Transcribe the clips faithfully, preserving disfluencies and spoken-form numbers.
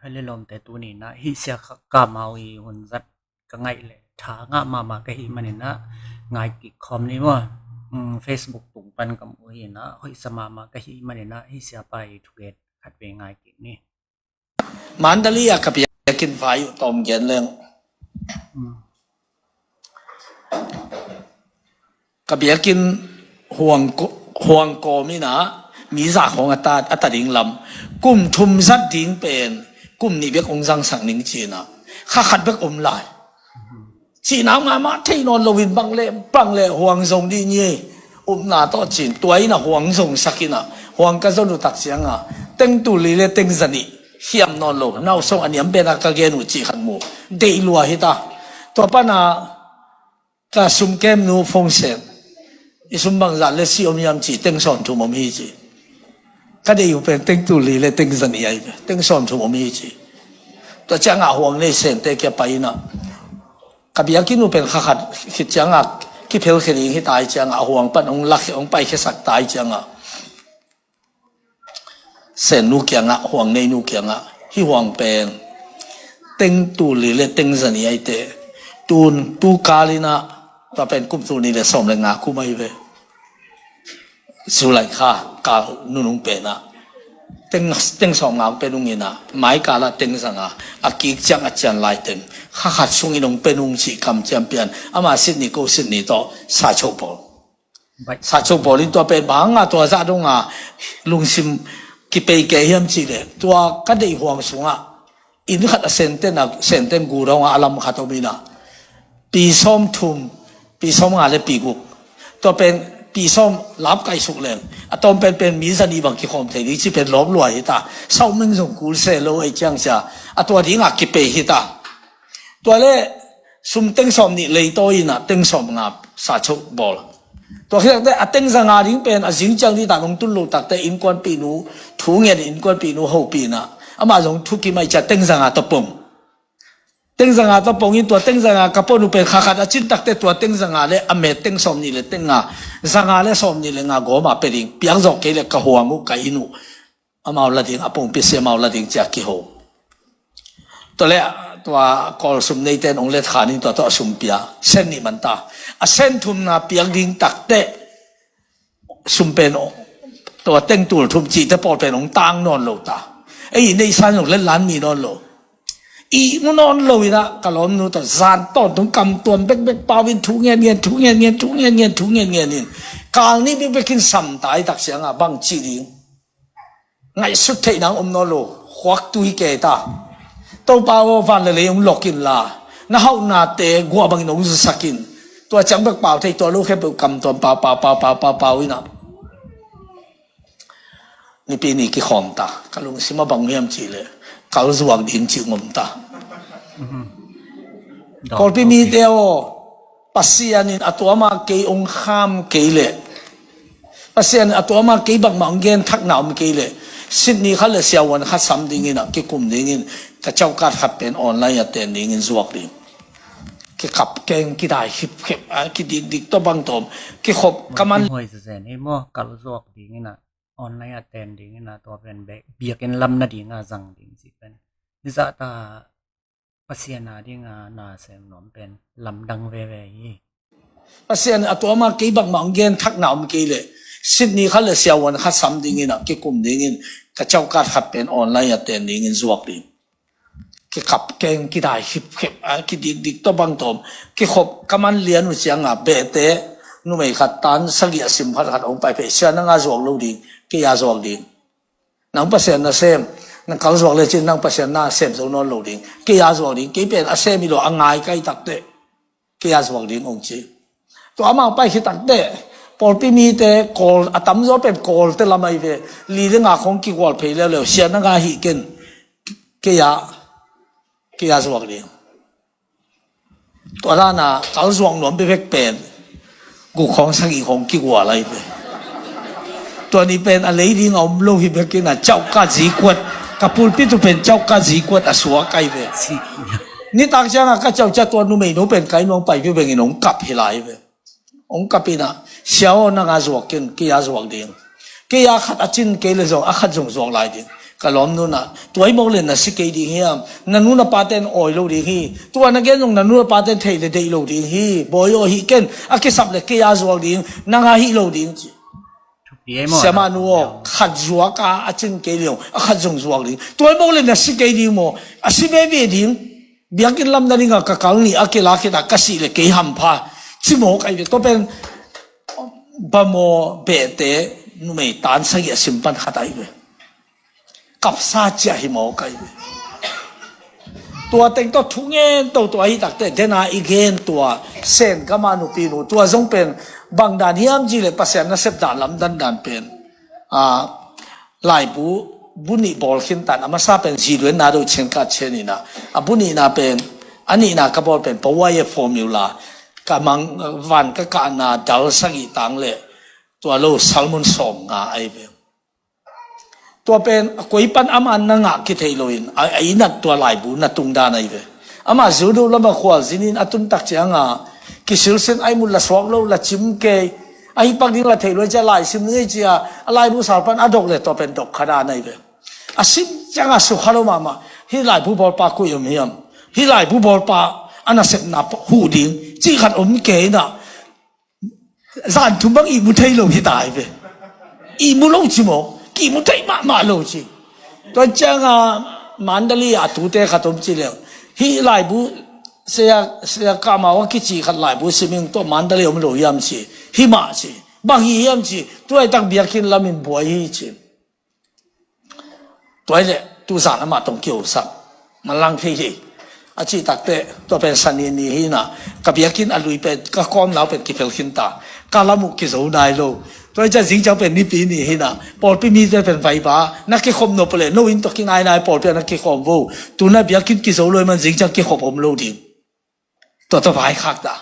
Kha le lawmte, tuni in ah hih sia kha kamau i hun zat ka ngaih leh tha ngah mahmah ka hih manin ah ngai kik khawm ni maw. Mm, Facebook tung pan ka mu hi in ah hoihsa mahmah ka hih manin ah hih siapa i thugen khatvei ngai kik ni. Mandali ah ka biakinn vai uh tawm gen leng. Mm. Ka biakinn huang ko-, huang kawm in ah mi za khawng a ta, a ta ding lam. Kum thum zat ding pen kum nih bek hong zangsak ning ci in ah kha khat bek om lai. Cihna mahmah thei nawn loin bang le bang le huang zong dih ni. Upna tawh cin tua in ah huang zong sak in ah huang ka zon uh tak ciang ah teng tul li le teng za nih hiam nawn lo. Nausong a niam pen ah ka gen uh cih khat mu. Deih lua hi ta. Tua pan ah ka sum kem nu phone sen. I sum bangzah le si om hiam ci, teng sawm thum om hi ci. Ka deih uh pen teng tul li le teng za nih ahi ve, teng sawm thum om hi ci. Tua ciang ah huang nei sente kia pai in ah ka biakinn uh pen kha khat khit ciang ah kiphel khe ding hi ta hi ciang ah huang pan hong lak, hong pai khe sak ta hi ciang ah sen nu kiang ah, huang nei nu kiang ah, hih huang pen teng tul li le teng za nih ahi teh, tun tu kal in ah tua pen kum tul nih le sawm le nga kum ahi ve. July kha kal nunung pen ah teng, teng sawm nga pen ung in ah mai kal ah teng za nga, a kik ciang a cian lai teng kha khat sung in hong pen ung cih kamciam pian. Ama sit ni ko sit ni tawh sa cho pawl. Sa cho pawl in tua pen bang a tua zah dong a lungsim kipei kei hiam cih leh tua ka deih huang sung ah inn khat a senten a, senten gu dong a, a lam khat om in ah pi sawm thum, pi sawm nga le pi guk. Tua pen pi sawm lap kai suk leng a tawm pen pen mi za nih bang kikhawm thei ding ci pen lawm lua hi ta. Sau meng zong kul se lo ei ciang cia a tua ding ah kipei hi ta. Tua le sum teng sawm nih lei tawi in ah teng sawm nga sa cho bawl. Tua khit takte a teng za nga ding pen a zing ciang ding dan hong tun lo takte innkuanpih nu thu ngen, innkuanpih nu hopih in ah amah zong thukim ahi cia teng za nga tawh pong. Teng za nga tawh pong in tua teng za nga ka pon uh pen kha khat a cin takte tua teng za nga le a met teng sawm nih le teng nga, za nga le sawm nih le nga gawm a pe ding, piak zawh kei le ka huang uh ka inn uh amau la ding, a pongpi si amau la ding cia kiho. Tua le tua kawl sum neite in hong let khan in tua tawh a sum pia, sen nih man ta. A sen thumna piak ding takte sum pen tua teng tul thum cihte pawl pen hong tang nawn lo ta. Ei i neihsa in hong let lan mi nawn lo. I mu nawn lo in ah ka lawmnu tawh zan tawntung kam tuam bekbek pau in thu ngen ngen, thu ngen ngen, thu ngen ngen, thu ngen ngen in kal nih bekbek in sam ta i tak ciang ah bang ci ding. Ngaihsut theih nang om nawn lo, khuak tui kei ta. Topa aw, van le lei hong lok inla, na hauhnate guah bangin hong zusak in. Tua ciang bek pau thei, tua lo khempeuh kam tuam pau, pau, pau, pau, pau, pau in ah Nipi ni kikhawm ta. Ka lungsim ah bang hiam cih leh kal zuak ding cih ngom ta. Mhm. Kawlpi mite aw, Pasian in a tuam ah kei hong kham kei leh, Pasian in a tuam ah kei bangmah hong gen thakna om kei leh, sit ni khat le siavuan khat sam dingin ah kikum dingin ka chaukat khat pen online ah ten dingin zuak ding. Kikap keng, kidai khipkhep, a, kidikdik tawh bang tawm kikhop ka man. Hong hoi zezen hi maw, kal zuak dingin ah, online ah ten dingin ah, tua pen bek biakinn lam nading ah zang ding cih pen. Hizah ta Pasian a ding a na sem nuam pen lamdang veve hi. Pasian a tuam ah kei bangmah hong gen thakna om kei leh, sit ni khat le siavuan khat sam dingin ah kikum dingin ka chaukat khat pen online ah ten dingin zuak ding. Kikap keng, kidai khipkhep, a, kidikdik tawh bang tawm kikhop ka man lian uh ciang ah behte numei khat tan sagih a sim khat khat hong pai phei, sia nang a zuak lo ding, kei a zuak ding. Nang Pasian na sem, nang kal zuak lecin nang Pasian na sem zo nawn lo ding, kei a zuak ding, kei pen a sem hi lo a ngai kai takteh kei a zuak ding hong ci. Tua amau pai khit takteh pawlpi mite Kawl a tamzaw pen Kawlte lam ahi ve, li le nga khawng kigual phei leuleu, sia nang a hih ken, kei a, kei a zuak ding. Tua dana kal zuak nuam bekbek pen guk khawng sagih khawng kigual ahi ve. Tua ni pen a lei ding a om lo hi bekin a chaukat zikuat, ka pulpit uh pen chaukat zikuat a suak ahi ve. Nitak ciangah ka chaukat tua numei no pen kai nuang pai bebengin hong kap hi lai ve. Hong kap inah, sia aw, nang a zuak ken, kei a zuak ding. Kei a khat a cin kei le zong a khat zong zuak lai ding. Ka lawm nunah, tua hi mawk le na si kei ding hiam? Na nu na pate'n awi lo ding hi. Tua na gen zong na nu na pate'n thei le deih lo ding hi. Bawi aw, hih ken a kisap le kei a zuak ding, nang a hih lo ding ci. Thupi ei maw? Siamah nu aw, khat zuak a, a cin kei leng a khat zong zuak ding. Tua hi mawk le na si kei ding maw? A si veve ding. Biakinn lam na dingah ka kal nih a kila khit a ka sih le kei hampha ci mawk ahi ve. Tua pen bamaw behte numei tan sagih a sim pan khat ahi ve. Kapsa ciah hi mawk ahi ve. Tua teng tawh thu ngen toto ahi takte, dena i gen tua Sen gama nupinu, tua zong pen bang dan hiam ci le Pasian nasep dan lamdang dan pen, a, laibu bu nih bawl khin tan, a masa pen ziduenna do chen ka chen ina, a bu nihna pen, a nihna ka bawl pen, pawai e formula, ka mang, van ka kahna dal sagih tang le, tua lo salmon sawm nga ahi ve. Tua pen a koi pan ama na ngah kithei loin a, a inat tua laibu na tung dan ahi ve. Ama zudu lama khual zinin a tun tak cianga kisilsin a imut la suak lo, la cim kei. A hi pak ding la thei lo cia lai sim ngei cia a laibu sal pan a dok le tua pen dok kha dan ahi ve. A sim cianga sukha lo mahmah. Hi laibu bawlpa koi om hiam? Hi laibu bawlpa a nasepna huh ding ci khat om kei na. Zan thum bang ihmu thei lo hi ta hi ve. Ihmu lo ci maw? Kihmu thei mahmah lo ci. Tua cianga Mandalay a tute khat om ci leng, hih laibu sia, sia kamau a kici khat laibu siming tua Mandalay om lo hiam ci. Hi mah ci. Bang hi hiam ci. Tuaitak biakinn lamin buai hi ci. Tua hi leh tuzan amah tawh kihosak manlang thei hi. A cih takte tua pen Sani ni hi na, ka biakinn a lui pen ka kawmnau pen kiphel khin ta. Ka lam uh kizo nai lo. Tua hi ciah zingciang pen Nipi ni hi na, pawlpi mite pen vaiba na kikhop nop le no inn tawh kingainai pawlpi a na kikhawm vo. Tuna biakinn kizo lo hi man zingciang kikhop om lo ding. Tua tua vai khak ta.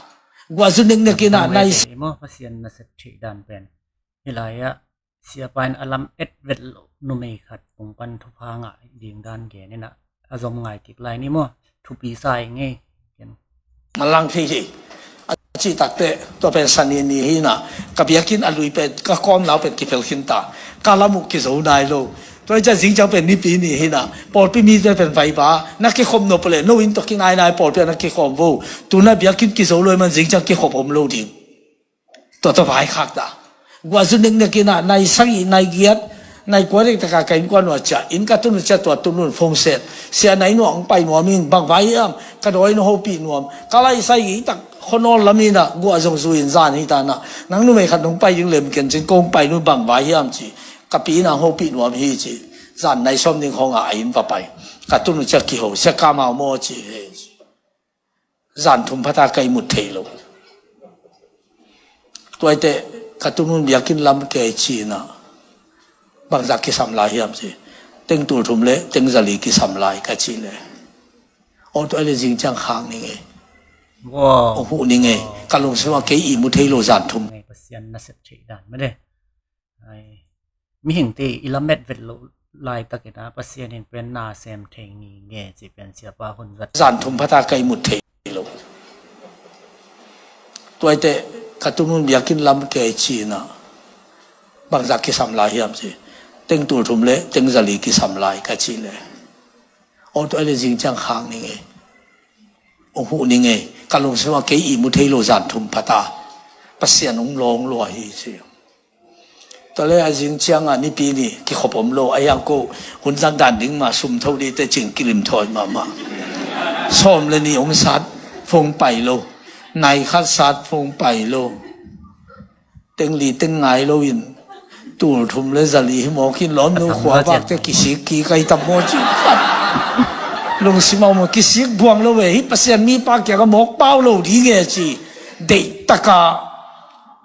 Guah zu neknek ina nai sa. Maw, Pasian nasep theih dan pen hi lai-ah siapa in a lam et vet loh numei khat phung pan thupha ngah ding dan gen ina a zom ngai kik lai ni maw? Thupi sa i ngei. Manlang thei hi. A cih takte tua pen Sani ni hi na, ka biakinn a lui pen ka kawmnau pen kiphel khin ta. Ka lam uh kizo nai lo. Tua hi ciah zingciang pen Nipi ni hi na, pawlpi mite pen vaiba na kikhop nop le no inn tawh kingainai pawlpi a na kikhawm vo. Tuna biakinn kizo lo hi man zingciang kikhop om lo ding. Tua tua vai khak ta. Guah zu neknek ina nai sagih, nai giat, nai kua dek taka ka innkuan uh a ciah, inn ka tun uh ciah tua tun un phone set. Sia nai nuah hong pai nuam ing, bang vai hiam? Ka dawi in hopih nuam. Ka lai sagih tak khuanawl lam ina guah zong zu in zan hi ta na. Nang numei khat nong pai ding lem ken cin kong pai nu bang vai hiam ci. Ka pi ina hopih nuam hi ci. Zan nai sawm ding khawngah a inn va pai. Ka tun uh ciah kiho, sia kamau maw ci. Zan thum phata ka ihmut thei lo. Tuaite ka tunun biakinn lam kei ci na. Bangzah kisam lai hiam ci. Teng tul thum le teng zali kisam lai ka ci le. Aw tua le zingciang khak ning e. Wow. Aw huh ning e. Ka lungsim a kei ihmu thei lo zan thum. Pasian nasep theih dan mede. Ai, mihingte i lamet vet loh laitakin a Pasian in pen na sem thei ngei nge ci pen siapa hun zat. Zan thum phata ka ihmut thei lo. Tuaite ka tunun biakinn lam kei ci na. Bangzah kisam lai hiam ci. Teng tul thum le teng zali kisam lai ka ci le. Aw tua le zingciang khak ning e. Aw huh ning e. Ka lungsim a kei ihmu thei lo zan thum phata. Pasian hong lawng lua hi ci. Tua le a zingciang a Nipi ni kikhop om lo, a hiang ko hun zan dan ding mah sum tho dite cing kilim thawi mahmah. Sawm le nih hong sat phone pai lo. Nai khat sat phone pai lo. Teng li teng ngai lo in tul thum le zali hi mawk in lawmnu khua vakte kisik ki kai tam maw ci. Lungsim a maw kisik buang lo ve hi Pasian mipa kiangah mawk pau lo ding e ci. Deih taka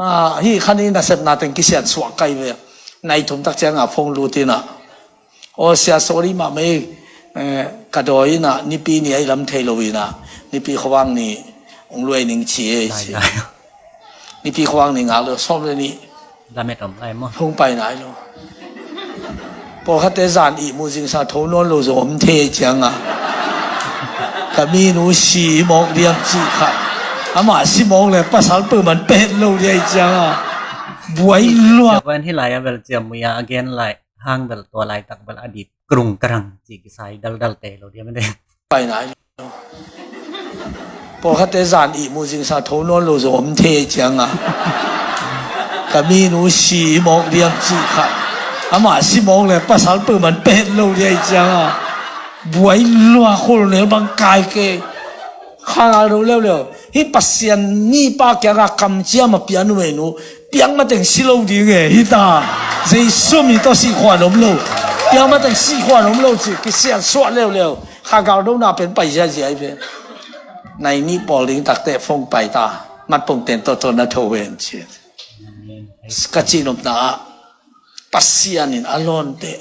Ah, hi khan i nasepna teng kisian suak kai ve. Nai thum tak cianga phone lut ina. Aw sia sorry mah mei, eh, ka dawi ina Nipi ni a i lam thei lo ina. Nipi khuavang ni hong luai ning ci e ci. Nipi khuavang ni ngak lo sawm le ni. Lamet om lai maw? Phone pai nai lo. Pawlkhatte zan ihmu zingsa tho nawn lo zong om thei cianga ka minu si mawk liam cih kha. Amah si mawk le pasal peuhmah pet lo liai cianga buai luak. Siapa in hi lai a bel ciam muia a gen lai hang bel tua laitak bel a dit Karung karang ci kisai daldal te lo dia mate. Pai nai lo. Pawlkhatte zan ihmu zingsa tho nawn lo zong om thei cianga, ka minu si mawk diam ci khat. Amah si mawk le pasal peuh man pet lo dia i cianga, buai lua khol nel bang kai ke. Kha ngal do leuleu. Hih Pasian nipa kianga kamciam a pia numeinu piang mateng si lo ding e hita. Jesu mi tawh sihkhuan om lo. Piang mateng sihkhuan om lo ci kisian suah leuleu. Kha galdona pen pai ziazia i ve. Nai nih pawl ding takte fong pai ta. Matpong ten tawh tawh na tho hen ci. Ka cihnopna ah Pasian in a lawnte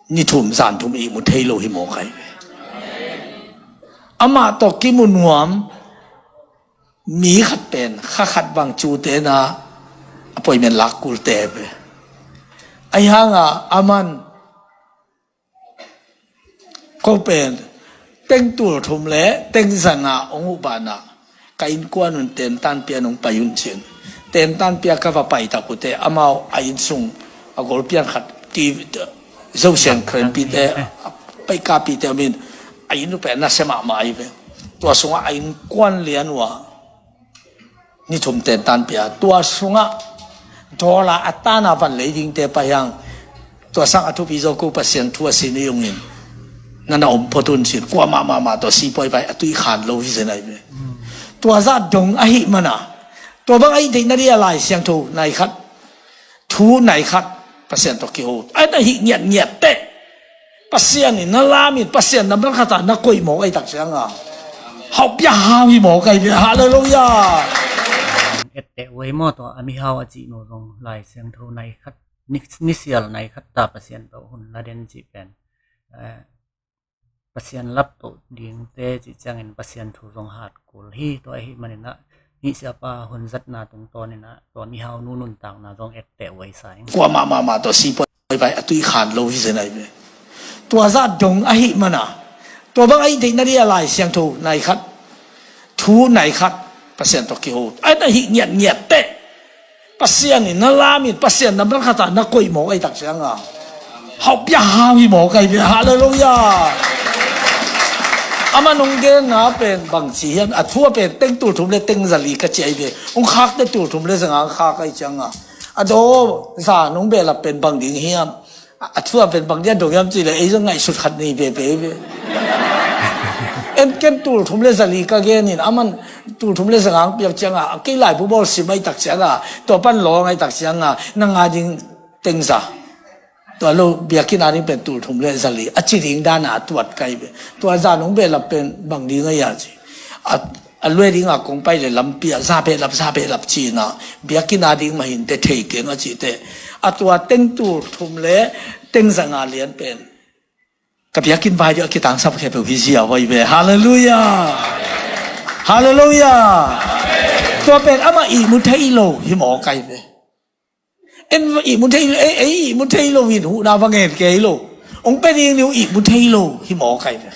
ni thum zan thum ihmu thei lo hi mawk ai ve. Amah tawh kimu nuam mi khat pen kha khat bang cute na appointment lak kulte ve. Ahi hanga aman ko pen teng tul thum le teng zanga hong uh banah ka innkuan un tentan pian hong pai un cin. Tentan pia ka va pai tak uh teh amau a inn sung a golpian khat ti zosian khrempite a paikapite min a inn uh pen nasia mahmah ahi ve. Tua sungah a innkuan lian uh a ni thum tentan pia. Tua sungah dollar a tana van lei dingte pai hang. Tua sang a thupi zo ko Pasian thu a sin i ungin nana om phot un sin. Kuamah mahmah tawh sipawi vai a tui khan lo hi zen ai ve. Tua zah dong ahi mana tua bang ahi theihna dia Lai Siangtho nai khat thu nai khat Pasian tawh kiho a na hih ngiatngiat teh Pasian in na lamin Pasian na man khatah na koih mawk ahi tak cianga hauh pia hau hi mawk ahi ve. Halleluia. Etteh uh hi maw tua a mihau a cih no zong Lai Siangtho nai khat ni, nisial nai khat ta Pasian tawh hun la den cih pen eh, Pasian laptoh dingte cih ciangin Pasian thu zong hat kul hi. Tua ahi maninah hih siapa hun zatna tungtawninah tua mihau nu nuntakna zong etteh uai sa ing. Kuamah mahmah tawh sipawi vai a tui khan lo hi zen ai ve. Tua zah dong ahi mana tua bang ahi theihna dia Lai Siangtho nai khat thu nai khat Pasian tawh kiho a na hih ngiatngiat teh Pasian in na lamin Pasian na man khatah na koih mawk ahi tak cianga hauh pia hau hi mawk ahi ve. Halleluia. Ama nong genna pen bangci hian a thu a pen teng tul thum le teng zali ka ci ahi ve. Ung khakte tul thum le zanga ung khak ahi cianga a daw za nong behlap pen bang ding hiam? A thu a pen bang dia dong hiam ci le ei zong ngaihsut khat nei veve ve. En ken tul thum le zali ka genin aman tul thum le zanga ang piak cianga a kei laibu bawl sim ahi tak cianga tua pan lawng ahi tak cianga na nga ding tengza. Tua lo biakinn a ding pen tul thum le zali a ci ding dana a tuat kai ve. Tua za nong behlap pen bang ding ahi a ci a a luai dinga kong pai le lampi ah za behlap za behlap cina biakinn a ding mahinte thei keng a cihte a tua teng tul thum le teng zanga lian pen ka biakinn vai deuh a kitangsap khepeuh hi zia vai ve. Halleluia. Halleluia. Tua pen amah ihmu thei lo hi mawk ai ve. En ihmu thei lo, ei ihmu thei lo in huhna va ngen kei lo. Ong pe ding niu ihmu thei lo hi mawk ai ve.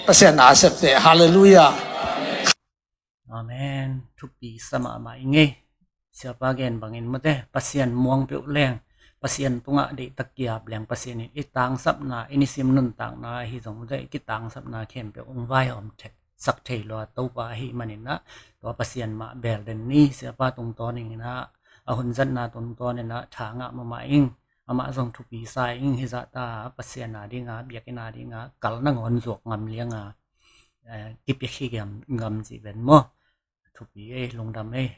Pasian na septe. Halleluia. Amen. Thupi sa mahmah i ngei. Siapa gen bangin mute Pasian muang peuh leng Pasian tungah deihtak kiap leng Pasian in i tangsapna i nisim nuntakna ahi zong mute i kitangsapna khempeuh ong vai om thek sak thei lua Topa ahi maninah tua Pasian mah bel den ni. Siapa tungtawn inginah a hun zatna tungtawn inah tha ngah mahmah ing. Amah zong thupi sa ing. Hizahta Pasian a dinga biakinn a dinga kal nangawn zuak ngam lianga eh, kipia khi ngam, ngam cih ven maw? Thupi ei, lungdam ei.